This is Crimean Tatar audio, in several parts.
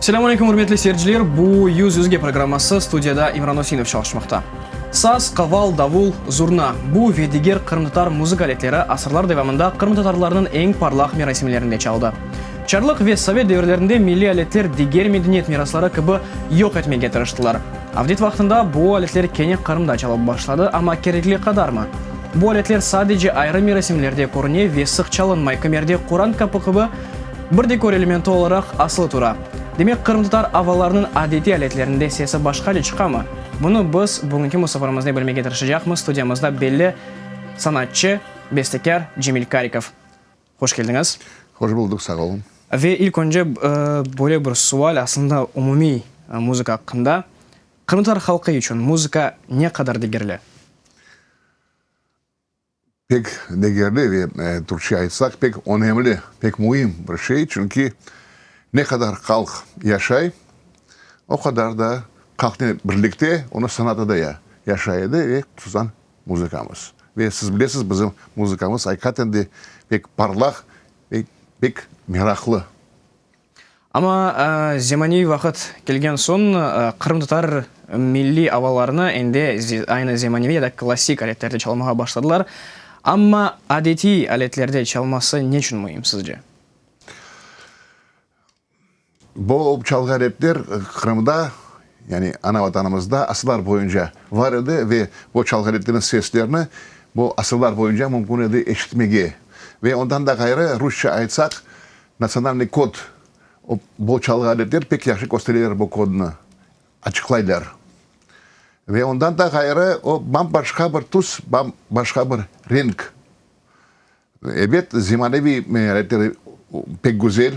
Selâm aleyküm, ürmetli seyirciler! Bu Yüz yüzge programması, studiyada İmran Üseinov çalışmaqta. Saz, qaval, davul, zurna, bu ve diger qırımtatar muzıka aletleri asırlar devamında qırımtatarlarnıñ eñ parlaq merasimlerinde çaldı. Çarlıq ve sovet devirlerinde milliy aletler diger medeniyet mirasları kibi yoq etmege tırıştılar. Avdet vaqtında bu aletler kene Qırımda çalıp başladı, amma kerekli qadarmı? Bu aletler sadece ayrı merasimlerde körüne ve sıq çalınmay, kimerde Quran qapı kibi bir dekor elementi olaraq asılı tura. Demek, qırımtatar avalarınıñ adetiy aletlerinde sesi başqaca çıqamı? Bunı biz bugünki musafirimizden bilmege tırışacaqmız, studiyamızda belli sanatçı, bestekâr Cemil Karikov. Hoş keldiñiz. Hoş buldıq, sağ oluñ. Ve ilk önce böyle bir sual, aslında umumiy muzıka aqqında. Qırımtatar halqı içün muzıka ne qadar degerli? Pek degerli ve türkçe aytsaq, pek önemli, pek müim bir şey, çünki ne qadar halq yaşay, o qadar da halqnen birlikte onıñ sanatı da yaşay edi ve hususan muzıkamız. Ve siz bilesiz, bizim muzıkamız aqiqaten de pek parlaq ve pek meraqlı. Amma zemaneviy vaqıt kelgen soñ qırımtatar milliy avalarını endi aynı zemaneviy ya da klassik aletlerde çalmağa başladılar. Amma adetiy aletlerde çalması neçün müim sizce? Bu çalğı aletler Qırımda, yani ana Vatanımızda asırlar boyunca var edi ve bu çalğı aletlerniñ seslerini bu asırlar boyunca mümkün edi eşitmege. Ve ondan da ğayrı, rusça aytsaq, natsionalnıy kod, bu çalğı aletler pek yahşı köstereler bu kodnı, açıqlaylar. Ve ondan da ğayrı, o bam-başqa bir tüs, bam-başqa bir renk. Ebet, zemaneviy aletler pek güzel.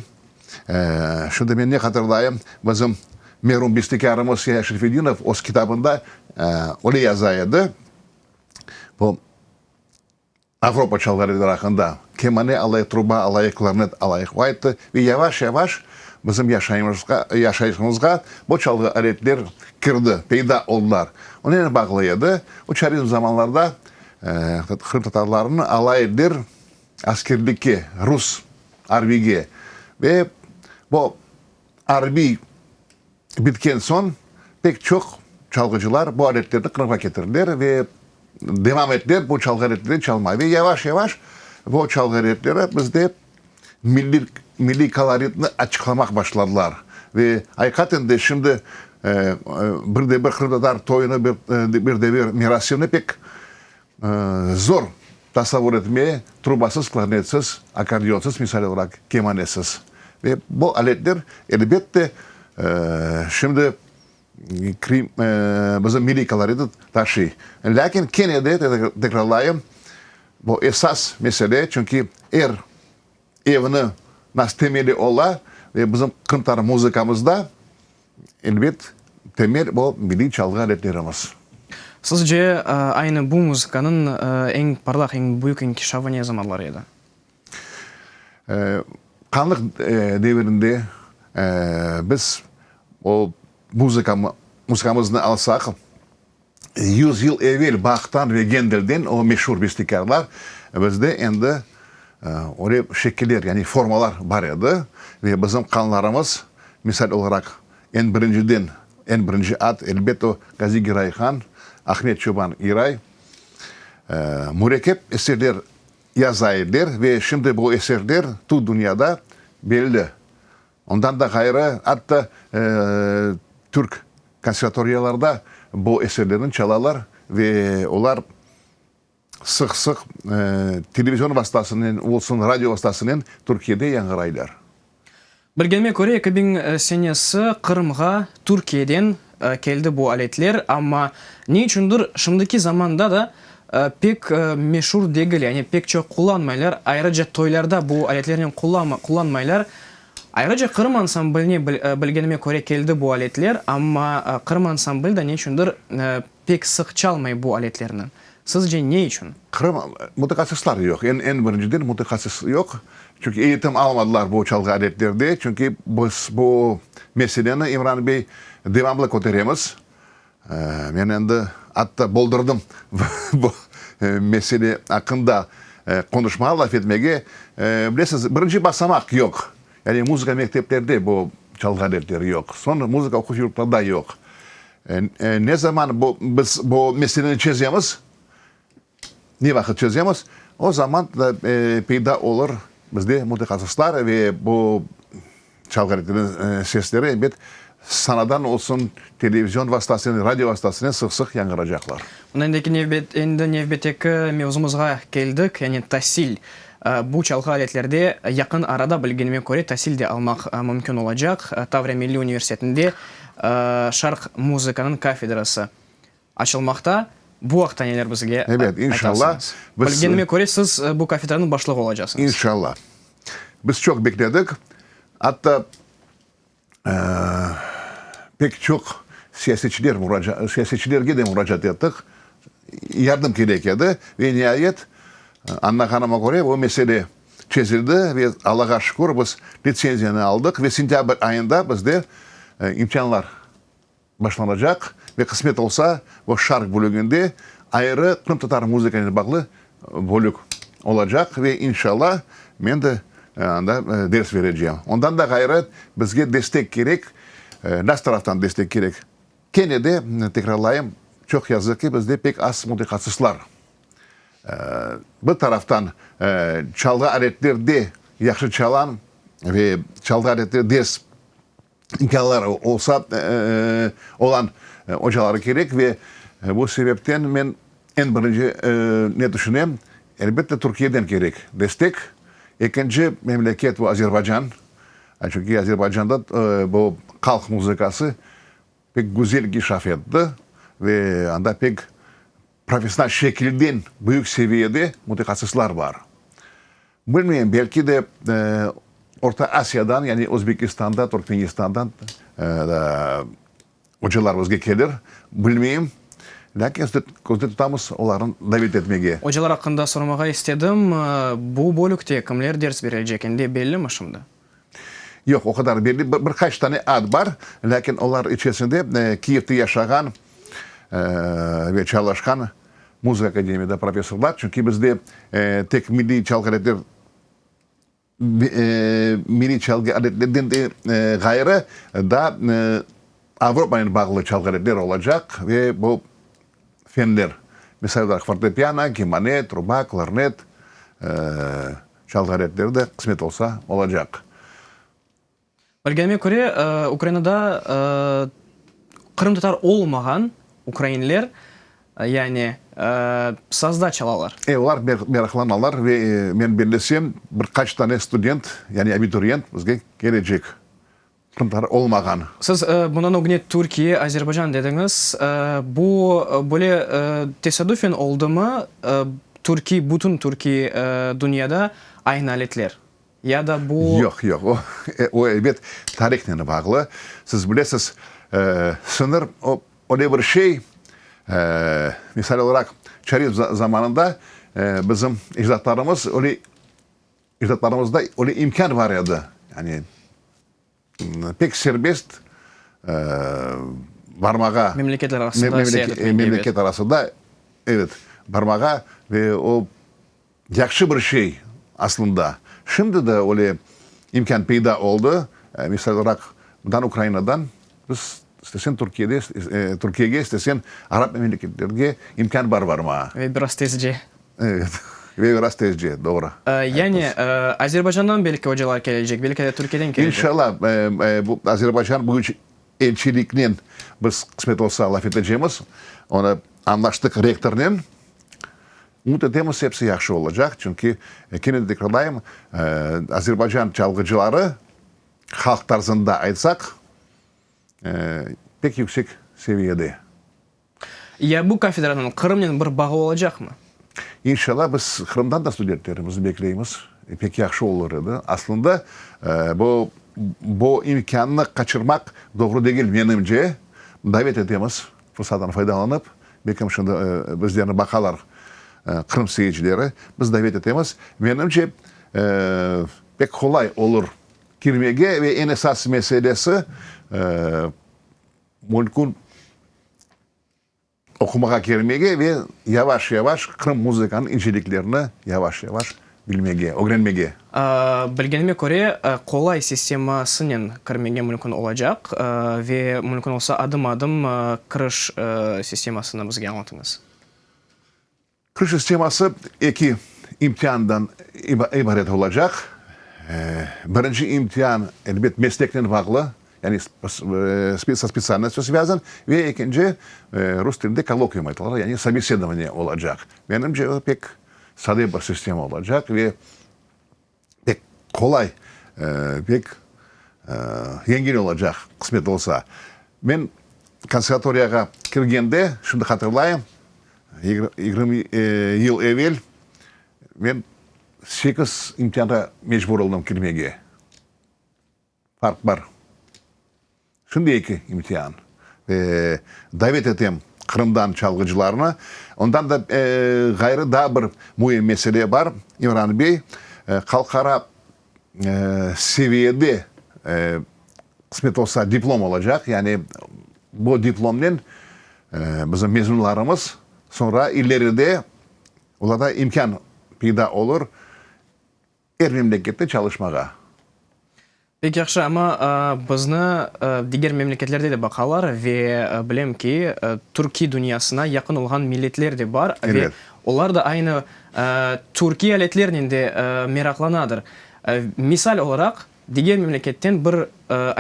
Şimdi men ne hatırlayım, bizim merum bestekârımız Yahya Şerfedinov öz kitabında öyle yaza edi, bu Avropa çalğı aletleri aqqında, kemane alayıq, truba alayıq, klarnet alayıq. O ayttı, ve yavaş-yavaş bizim yaşayışımızğa bu çalğı aletler kirdi, peyda oldılar. O nenen bağlı edi? O çarizm zamanlarda Qırımtatarlarnı alay ediler askerlikke, rus arbiyge. Ve bu arbiy bitken soñ pek çoq çalğıcılar bu aletlerni Qırımğa ketirdiler ve devam ettiler bu çalğı aletlerini çalmağa. Ve yavaş-yavaş bu çalğı aletleri bizde milliy milliy koloritni açıqlamaq başladılar. Ve aqiqaten de şimdi bir de bir qırımtatar toyunı, bir de bir merasimni pek zor tasavvur etmeye, trubasız, klarnetsiz, akkordeonsız, misal olaraq, kemanesiz. Ve bu aletler, elbette, şimdi bizim milliy koloritni taşıy. Lâkin kene de, tekrarlayım, Bu esas mesele, çünki er evni nasıl temeli ola ve bizim qırımtatar muzıkamızda, elbet, temel bu milliy çalğı aletlerimiz. Sizce, aynı bu muzıkanıñ eñ parlaq, eñ büyük inkişafı ne zamanlar edi? Hanlıq devirinde biz o muzıkamıznı alsaq, 100 yıl evel Bahtan ve Gendelden, o meşur bestekârlar, bizde endi öyle şekiller, yani formalar bar edi ve bizim qanlarımız, misal olaraq, eñ birinciden, eñ birinci ad, elbet, o Gazi Giray Han, Ahmet Çoban Giray, mürekkep eserler yaza ediler ve şimdi bu eserler tü dünyada belli. Ondan da ğayrı, atta türk konservatoriyalarda bu eserlerni çalalar ve olar sıq-sıq televizion vastasınen olsun, radio vastasınen Türkiyede yañğıraylar. Bilgenime köre, 2000 senesi Qırımğa Türkiyeden keldi bu aletler, amma ne içündir şimdiki zamanda da pek meşur degil, yani pek çoq qullanmaylar, ayrıca toylarda bu aletlernen qullanmaylar. Ayrıca Qırım ansambline, bilgenime köre, keldi bu aletler, amma Qırım ansambli de ne içündir pek sıq çalmay bu aletlerni. Sizce ne içün? Qırım mütehassıslar yoq. Eñ eñ birinciden mütehassıs yoq. Çünki eğitim almadılar bu çalğı aletlerde. Çünki biz bu meseleni, İmran bey, devamlı köteremiz. Men endi atta boldurdım bu mesele aqqında qonuşmağa, laf etmege. Bilesiñiz, birinci basamaq yoq. Yani muzıka mekteplerde bu. çalğı aletleri yoq. Soñ muzıka oquv yurtlarda yoq. Ne zaman bu biz bu meseleni çezemiz, ne vaqıt çezemiz, o zaman da peyda olur bizde mütehassıslar ve bu çalğı aletleriniñ sesleri, elbet, sanadan olsun, televizion vastasınen, radio vastasınen sıq-sıq yañğıracaqlar. Mına endeki nevbet, endi nevbetteki mevzumızğa keldik, yani tasil. Bu çalğı aletlerde yaqın arada, bilgenime köre, tasil de almaq mümkün olacaq. Tavriya milliy universitetinde şarq muzıkanıñ kafedrası açılmaqta. Bu aqta neler bizge Evet, inşallah. aytarsıñız? Bilgenime köre, siz bu kafedranıñ başlığı olacaqsıñız. İnşallah. Biz çoq bekledik. Atta pek çoq siyasetçiler siyasetçilerge de muracaat ettik. Yardım kerek edi. Ve niayet, añlağanıma köre, bu mesele çezildi ve Allağa şükür, biz litsenziyanı aldıq ve sentâbr ayında bizde imtianlar başlanacaq ve qısmet olsa, bu şarq bölüginde ayrı qırımtatar muzıkanen bağlı bölük olacaq ve inşallah men de anda ders berecem. Ondan da ğayrı bizge destek kerek, nas taraftan destek kerek. Kene de tekrarlayım, çoq yazıq ki, bizde pek az mütehassıslar. Bir taraftan çalğı aletlerde yahşı çalan ve çalğı aletlerde ders imkânları olsa, olan ocaları kerek ve bu sebepten men eñ birinci ne tüşünem, elbette Türkiyeden kerek destek. Ekinci memleket bu Azerbaycan, çünki Azerbaycanda bu halq muzıkası pek güzel inkişaf etti ve anda pek professional şekilden büyük seviyede mütehassıslar bar. Bilmeyim, belki de Orta Asiyadan, yani Özbekistandan, Turkmenistandan ocalar bizge kelir, bilmeyim. Lâkin közde tutamız olarnı davet etmege. Ocalar aqqında soramağa istedim. Bu bölükte kimler ders berelecek, endi bellimi şimdi? Yoq, o qadar belli. Bir qaç tane ad bar, lâkin olar içerisinde Kiyevde yaşağan ve çalışqan Muzıka akademiyada professorlar, çünki bizde tek milliy çalğı aletler, milliy çalğı aletlerden de ğayrı daa Avropanen bağlı çalğı aletler olacaq ve bu fenler, misal olaraq, fortepiano, kemane, truba, klarnet çalğı aletleri de qısmet olsa olacaq. Bilgenime köre, Ukrainada qırımtatar olmağan ukrainler, yani sazda çalalar. E, olar meraqlanalar ve men bellesem, bir qaç tane student, yani abituriyent bizge kelecek, qırımtatar olmağan. Siz bundan ögüne Türkiye, Azerbaycan dediñiz. Bu böyle tesadüfen oldımı, türkiy, bütün türkiy dünyada aynı aletler? Ya da bu. Yoq, yoq, o, o elbet tarihnen bağlı. Siz bilesiz, sıñır, o, öyle bir şey, misal olaraq, çarizm zamanında bizim ecdatlarımız öyle, ecdatlarımızda öyle imkân bar edi, yani pek serbest barmağa. Memleketler arasında seyaat etmege, evet. Memleket arasında, evet, barmağa ve o Yahşı bir şey, aslında. Şimdi de öyle imkân peyda oldı. Misal olaraq, mından Ukrainadan biz istesen Türkiyede, Türkiyege, istesen arap memleketlerge imkân bar barmağa. Ve biraz tezce. Evet, ve biraz tezce, doğru. Yani, Azerbaycandan belki ocalar kelecek, belki de Türkiyeden kelecek. İnşallah, bu Azerbaycan bu elçiliknen biz qısmet olsa laf etecemiz. Onı añlaştıq rektornen. Ümüt etemiz, episi yahşı olacaq, çünki, kene de tekrarlayım, Azerbaycan çalğıcıları, halq tarzında aytsaq, pek yüksek seviyede. Ya bu kafedranıñ Qırımnen bir bağı olacaqmı? İnşallah, biz Qırımdan da studentlerimizni bekleymiz, pek yahşı olur edi. Aslında, bu bu imkânnı qaçırmaq doğru degil, menimce. Davet etemiz, fırsattan faydalanıp, Belkim şimdi bizlerni baqalar Qırım seyircileri. Biz davet etemiz. Menimce, pek qolay olur kirmege ve eñ esas meselesi, mümkün oqumağa kirmege ve yavaş-yavaş Qırım muzıkanıñ inceliklerini yavaş-yavaş. Bilmege, ögrenmege. Bilgenime köre, qolay sistemasınen kirmege mümkün olacaq ve mümkün olsa adım-adım kiriş sistemasını bizge añlatıñız. Kiriş sisteması eki imtiandan ibaret olacaq. Birinci imtian, elbet, mesleknen bağlı, yani со spetsialnostyu svâzan, ve ekinci, rus tilinde kolokvium aytalar, yani sobesedovaniye olacaq. Menimce, o pek sade bir sistema olacaq ve pek qolay, pek yengil olacaq, qısmet olsa. Men konservatoriyağa kirgende, şimdi hatırlayım, 20 yıl evel men sekiz imtianğa mecbur oldım kirmege. Farq bar. Şimdi eki imtian. Ve davet etem Qırımdan çalğıcılarnı. Ondan da ğayrı daa bir müim mesele bar, İmran bey, halqara seviyede qısmet olsa diplom olacaq. Yani bu diplomnen bizim mezunlarımız soñra ileride olarda imkân peyda olur Er memlekette çalışmağa. Pek yahşı, amma bizni diger memleketlerde de baqalar ve bilem ki, türkiy dünyasına yaqın olğan milletler de bar ve olar da aynı türkiy aletlernen de meraqlanadır. Misal olaraq, diger memleketten bir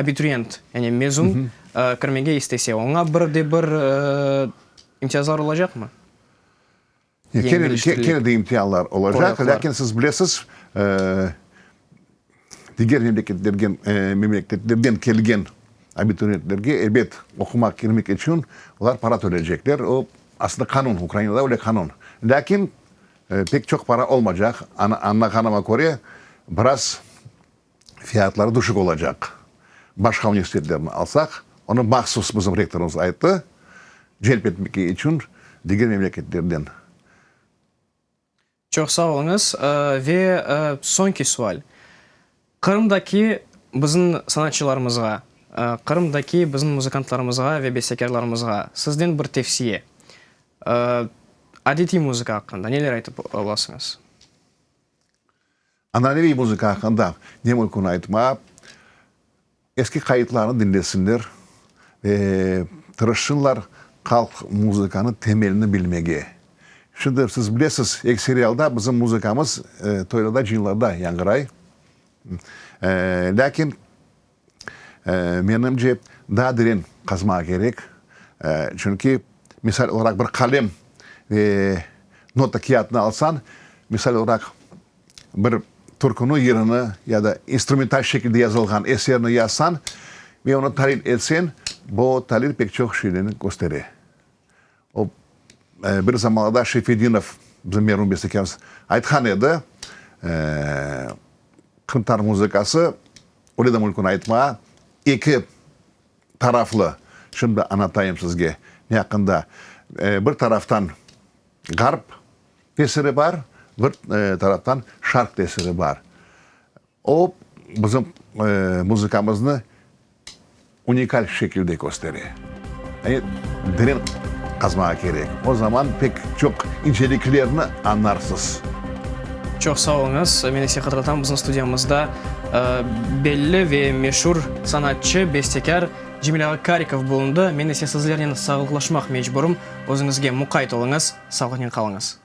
abituriyent, yani mezun kirmege istese, oña bir de bir imtiyazlar olacaqmı? Kene de imtianlar olacaq, lâkin siz bilesiz, diger memleketlerden kelgen abituriyentlerge, ebet, oqumaq kirmek içün olar para tölecekler. O, aslında qanun, Ukrainada öyle qanun. Lâkin pek çoq para olmacaq, añlağanıma köre, biraz fiyatları tüşük olacaq. Başqa universitetlerni alsaq, onı mahsus bizim rektorımız ayttı, celp etmek içün diger memleketlerden. Çoq sağ oluñız. Ve soñki sual. Qırımdaki bizim sanatçılarımızğa, Qırımdaki bizim muzıkantlarımızğa ve bestekârlarımızğa sizden bir tevsiye. Adetiy muzıka aqqında neler aytıp olasıñız? Ananeviy muzıka aqqında ne mümkün aytma, eski qayıtlarnı diñlesinler ve tırışsınlar halq muzıkanıñ temelini bilmege. Şimdi siz bilesiz, ekseri alda bizim muzıkamız toylarda, cıyınlarda yañğıray. Lâkin, menimce, daa deren qazmağa kerek. Çünki, misal olaraq, bir qalem ve nota kâğıtını alsañ, misal olaraq, bir türküni, yırını ya da instrumental şekilde yazılğan eserni yazsañ ve onı talil etseñ, bu talil pek çoq şeylerni köstere. O, bir zamanlarda Şerfedinov, bizim merhum bestekârımız, aytqan edi, qırımtatar muzıkası, öyle de mümkün aytmağa, eki taraflı. Şimdi añlatayım sizge ne aqqında. Bir taraftan ğarp tesiri bar, bir taraftan şarq tesiri bar. O, bizim muzıkamıznı unikal şekilde köstere. Yani deren qazmağa kerek. O zaman pek çoq inceliklerni añlarsız. Çoq sağ oluñız. Men ise hatırlatam, bizim studiyamızda belli ve meşur sanatçı, bestekâr Cemil ağa Karikov bulundı. Men ise sizlernen sağlıqlaşmaq mecburım. Özüñizge muqayt oluñız, sağlıqnen qalıñız.